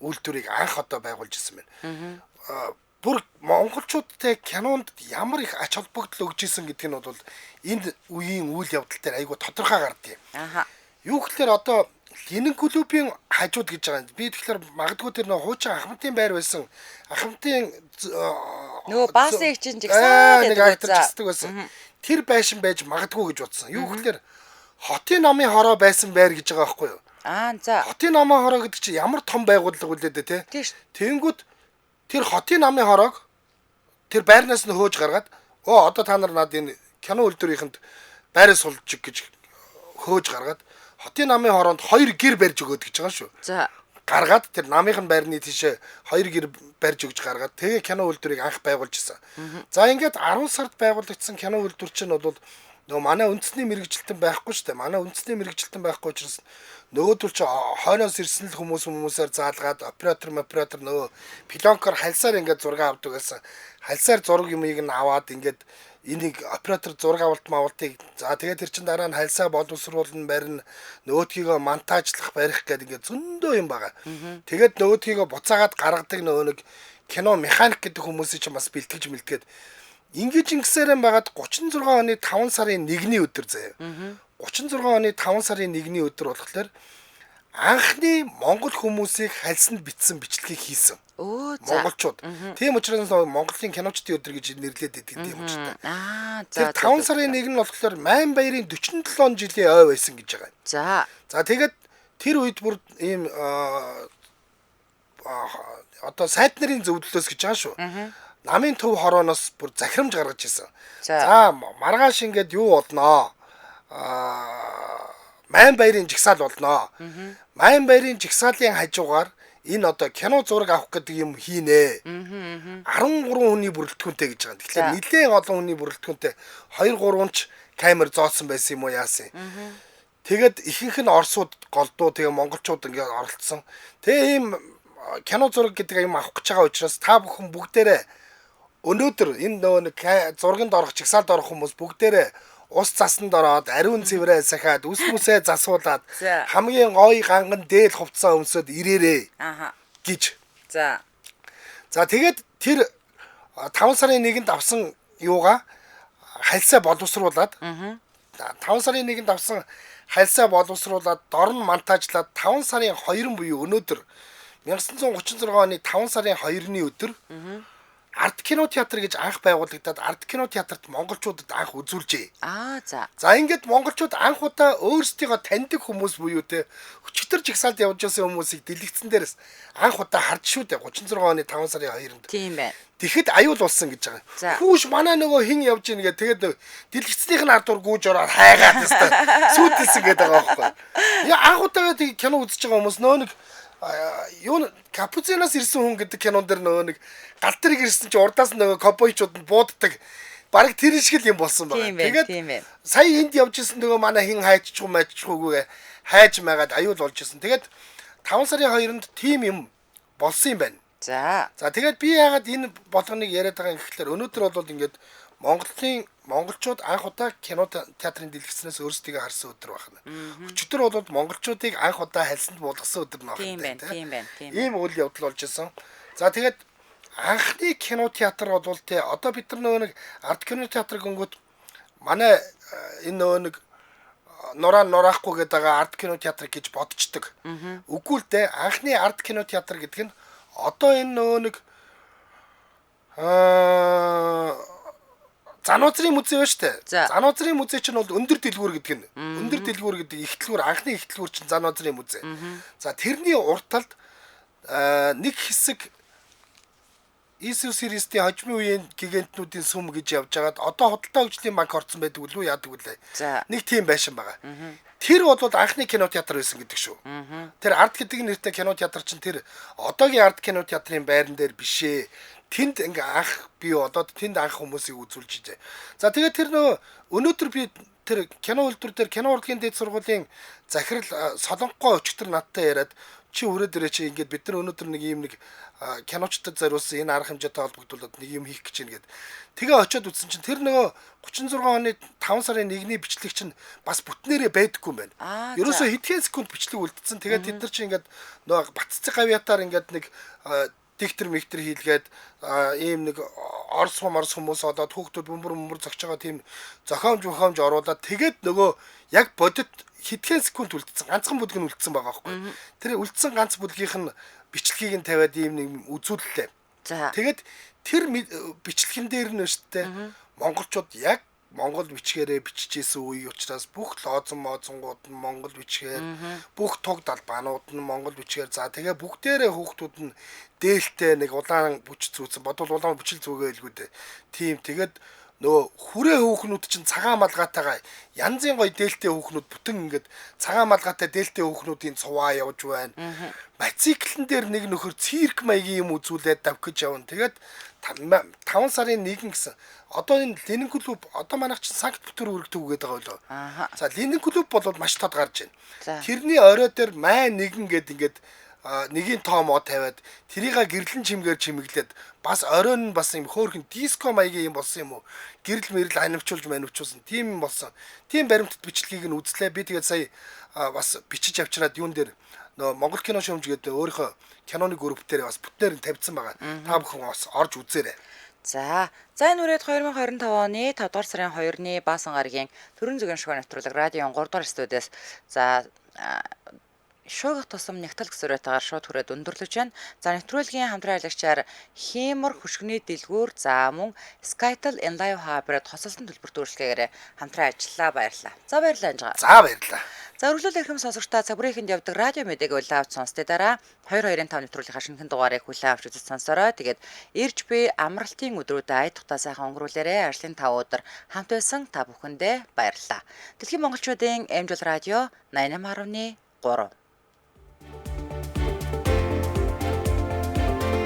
үйлдвэрийг анх одоо байгуулж ирсэн байна. Бүр монголчуудтай кинонд ямар их ач холбогдол өгж исэн гэдэг нь бол энэ үеийн үйл явдал дээр айгүй тодорхой гардаг юм. Юу гэхээр одоо Ленин клубын хажууд гэж байгаа юм. Би тэгэхээр магадгүй тэр нөө хуучин Ахмадын байр байсан. Ахмадын нөгөө баасын их чинь жигсаа гэдэг агтарчдаг байсан. Тэр байшин байж магадгүй гэж бодсон. Юу гэхээр хотын намын хороо байсан байр гэж байгаа байхгүй юу? За. Хотын намын хороо гэдэг чинь ямар том байгууллага үлээ дээ те. Тэнгүүд тэр хотын намын хороог тэр байрнаас нь хөөж гаргаад одоо та нар над энэ кино үйлдвэрийнхэнд байраа сулж гэж хөөж гаргаад хотын намын хороонд 2 гэр барьж өгөөд гэж байгаа шүү. За. Гаргаад тэр намынх нь байрны тийшээ 2 гэр барьж өгж гаргаад тэгээ кино үйлдвэрийг анх байгуулж исэн. За ингээд 10 сард байгуулагдсан кино үйлдвэр чинь бол нөгөө манай үндэсний мэргэжилтэн байхгүй шүү дээ. Манай үндэсний мэргэжилтэн байхгүй учраас нөгөөдөл чи хойноос ирсэн л хүмүүсээр заалгаад оператор нөгөө пленкоор хальсаар ингээд зураг авдаг байсан. Хальсаар зураг юмыг нь аваад ингээд энийг оператор зураг авалт мавалтыг за тэгээд тэр чин дараа нь хальсаа боловсруулна барина, нөгөөдхийгөө монтажлах барих гэдэг ингээд зөндөө юм байгаа. Тэгээд нөгөөдхийгөө буцаагаад гаргадаг нөгөө нэг кино механик гэдэг хүмүүсийг чинь бас бэлтгэж мэлтгээд ингэж ингэсээрэн байгаад 36 оны 5 сарын 1-ний өдөр заяа. 36 оны 5 сарын 1-ний өдөр болохоор Анхны монгол хүмүүсийг хальсанд бичсэн бичлэгийг хийсэн. Өө за. Монголчууд. Тийм учраас Монголын киночдын өдөр гэж нэрлээд байдаг тийм учиртай. Аа за. Тэр 5 сарын 1 нь болохоор Майн баярын 47 жилийн ой байсан гэж байгаа. За. За тэгээд тэр үед бүр ийм одоо сайд нарын зөвлөлөөс гэж байгаа шүү. Намын төв хорооноос бүр захирамж гаргаж ирсэн. За маргааш ингээд юу болноо? Майн баярын жагсаал болноо. Майн баярын жагсаалын хажуугаар энэ одоо кино зураг авах гэдэг юм хийнэ. 13 хүний бүрэлдэхүүнтэй гэж байгаа. Тэгэхээр нэлээд олон хүний бүрэлдэхүүнтэй 2 3 ч камер зооцсон байсан юм уу яасан. Тэгээд ихэнх нь орсууд голдуу тэгээ монголчууд ингээд оролцсон. Тэгээ ийм кино зураг гэдэг юм авах гэж байгаа учраас та бүхэн бүгдээрээ өнөөдөр энэ нөгөө нэг зурганд орох, жагсаалд орох хүмүүс бүгдээрээ ус засанд ороод ариун цэврээ сахиад үс мүсээ засуулаад хамгийн гоё ганган дээл хувцсаа өмсөд ирээрээ. Аха. Гэж. За. За тэгээд тэр 5 сарын 1-нд авсан юугаа хальсаа боловсруулад 5 сарын 1-нд авсан хальсаа боловсруулад дорн монтажлаад 5 сарын 2 буюу өнөөдөр 1936 оны 5 сарын 2-ны өдөр Арт кино театр гэж анх байгуулагдаад Арт кино театрт монголчуудад анх үзүүлжээ. Аа за. За ингээд монголчууд анх удаа өөрсдийгөө таньдаг хүмүүс буюу те өчигдөр жагсаалд явж байсан хүмүүсийг дэлгэцэн дээрээс анх удаа харж шүү дээ 36 оны 5 сарын 2-нд. Тийм байна. Тэгэхэд аюул болсон гэж байгаа. Хүүш манай нөгөө хин явж ийн гэ тэгээд дэлгэцнийх нь ард дур гүйж ороод хайгаад өстой сүйдэлсэн гэдэг байгаа байхгүй. Яа анх удаа тэг кино үзэж байгаа хүмүүс нөө нэг юу Капуцинаас ирсэн хүн гэдэг кинон дэр нөгөө нэг гал тэрэг ирсэн чи урдаас нөгөө ковбойчууд нь бууддаг. Бараг тэр шиг л юм болсон байна. Тэгээд сая энд явж исэн нөгөө манай хин хайччих майччихгүйгээ хайж магаад аюул болж исэн. Тэгээд 5 сарын 2-нд тийм юм болсон юм байна. За. За тэгээд би яагаад энэ болгоныг яриад байгаа юм гэхлээр өнөөдөр бол ингээд Монголын монголчууд анх удаа кино театрын дэлгэцнээс өөрсдийгөө харсан өдөр байна. Өчигдөр бол монголчуудыг анх удаа хальсанд буулгасан өдөр нь байна. Тийм байна. Тийм байна. Ийм үйл явдал болж исэн. За тэгээд анхны кино театр бол те одоо бид нар нөгөө нэг арт кино театр гингүүд манай энэ нөгөө нэг нураа нураахгүй гэдэг байгаа арт кино театр гэж бодцдог. Үгүй л дээ анхны арт кино театр гэдэг нь одоо энэ нөгөө нэг Зануузрын музей байна шүү дээ. Зануузрын музей чинь бол өндөр дэлгүүр гэдэг нь. Өндөр дэлгүүр гэдэг ихтлгүүр, анхны ихтлгүүр чинь Зануузрын музей. За тэрний урд талд нэг хэсэг Иесус Христийн хожмын үеийн гигантнуудын сүм гэж явж байгаад одоо худалдаа хөгжлийн банк орсон байдаг үлээ яадаг үлээ. Нэг тийм байшин байгаа. Тэр бол анхны кино театр байсан гэдэг шүү. Тэр арт гэдэг нэртэй кино театр чинь тэр одоогийн арт кино театрын байран дээр биш ээ. Тэнд ингээ анх би болоод тэнд анх хүмүүсийг үзүүлж ижээ. За тэгээд тэр нөө өнөөдөр би тэр кино үйлдвэр дээр кино урлагийн дээд сургуулийн захирал Солонгоо өчтөр надтай яриад чи өрөө дээрээ чи ингээд бид нар өнөөдөр нэг ийм нэг киночдод зориулсан энэ арга хэмжээтэй холбогдуулаад нэг юм хийх гэж байна гэд. Тэгээ очиод үзсэн чинь тэр нөгөө 36 оны 5 сарын 1-ний бичлэг чинь бас бүтнээрээ байдаггүй юм байна. Ерөөсөө хэдхэн секунд бичлэг үлдсэн. Тэгээд тэд нар чинь ингээд нөгөө Батцэг гавьяатаар ингээд нэг диктор миктер хийлгээд ийм нэг орс морс хүмүүс одоод хүүхдүүд бөмбөр бөмбөр зогч байгаа тийм зохиомж мөхөмж оруулаад тэгээд нөгөө яг бодит хэдхэн секунд үлдсэн ганцхан бүлэг нь үлдсэн байгаа байхгүй. Тэр үлдсэн ганц бүлгийнх нь бичлэгийг нь тавиад ийм нэг үзүүллээ. За. Тэгээд тэр бичлэгэн дээр нь шүү дээ монголчууд яг Монгол бичгээрээ биччихсэн үе учраас бүх лоозон моозонгууд нь монгол бичгээр, бүх туг далбаанууд нь монгол бичгээр. За тэгээ бүгдээрээ хүүхдүүд нь дээлтэй нэг улаан бүч зүүцэн, бодвол улаан бүчил зүгээ илгүү дээ. Тийм тэгээд нөгөө хүрээ хөөхнүүд чинь цагаан малгайтайгаа янзын гоё дээлтэй хөөхнүүд бүтэн ингээд цагаан малгайтай дээлтэй хөөхнүүдийн цуваа явж байна. Мотоциклэн дээр нэг нөхөр цирк маягийн юм үзүүлээд давхиж явна. Тэгээд 5 сарын 1 гэсэн. Одоо энэ Ленин клуб одоо манайх чинь Санкт Петербург төвгээд байгаа болоо. За Ленин клуб бол маш тод гарч байна. Тэрний орой дээр май 1 гээд ингээд нэгийн тоомоо тавиад тэрийг гэрлэн чимгээр чимэглээд бас оройн нь бас юм хөөрхөн диско маягийн юм болсон юм уу? Гэрэл мэрэл анивчулж манивчулсан тийм юм болсон. Тийм баримтат бичлэгийг нь үзлээ. Би тэгээд сая бас бичиж авчираад юун дээр нөө Монгол кино шүүмж гэдэг өөрийнхөө киноны групп дээр бас бүтнээр нь тавьсан байгаа. Та бүхэн бас орж үзээрэй. За, за энэ үрээд 2025 оны 5 дугаар сарын 2-ны Баасан гарагийн Төрөн зүгийн шугам нэвтрүүлэг радио 3 дугаар студиэс за шуугих тусам нягтал гэсвэрэтайгаар шууд хүрээд өндөрлөж байна. За нэвтрүүлгийн хамтран ажиллагчаар Хиймор хөшгөний дэлгүүр за мөн Skytel Enlive Hybrid хосолтон төлбөрт үйлчлэгээр хамтран ажиллаа, баярлалаа. За баярлалаа Анжгаа. За баярлалаа. За өргөлөөл эрхэм сонсогчдаа цаг бүрийнхэнд явдаг радио мэдээг үлээ авч сонсдоо дараа 2-2-5 нэвтрүүлгийнхаа шинэхэн дугаарыг хүлээн авч үзэж сонсорой. Тэгээд ирж би амралтын өдрүүдэд ая тухтаа сайхан өнгөрүүлээрэ. Ажлын 5 өдөр хамт байсан та бүхэндээ баярлалаа. Дэлхийн монголчуудын MJL радио 88.3.